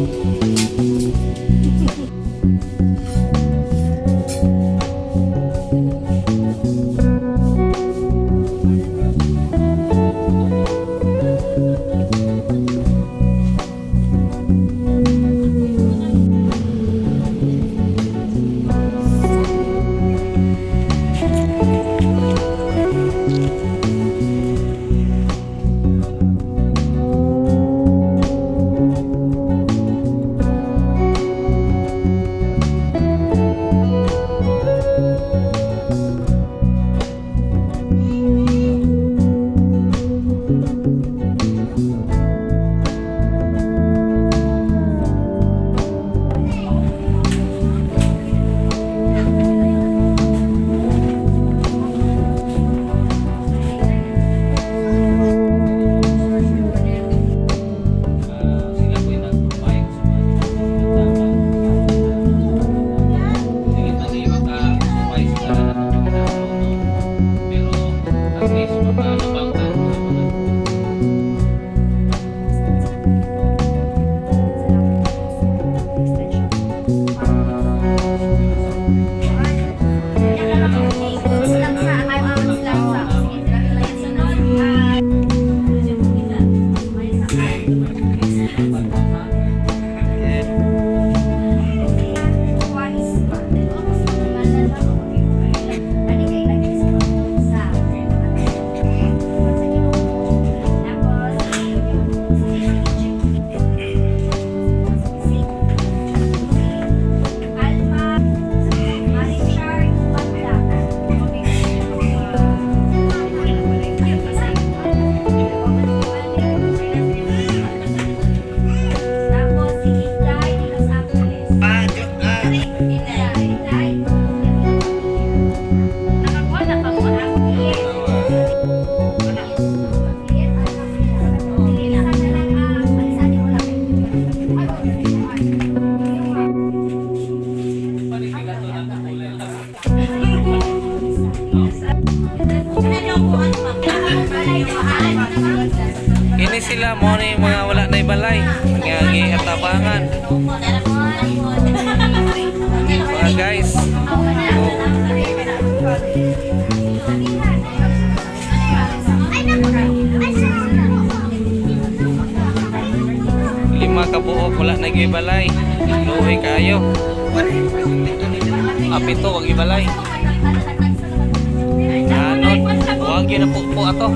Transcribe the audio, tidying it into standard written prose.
Sila po yung nag-provide sa mga Hindi man di maka-suffice sa lahat ng pagkatao, no? Pero at least makalabangkan ang mga Alma, Marichard, Banda. Tapos si Inday de Los Angeles. Inday, Inday. Nakakuha, nakakuha. Yes. Ini sila mo ni mga wala na ibalay nga giatabangan. Mga guys. Oh, lima ka buok wala na gibalay. Luhi kayo. Apito wag ibalay. Anod, wag yun na po ato.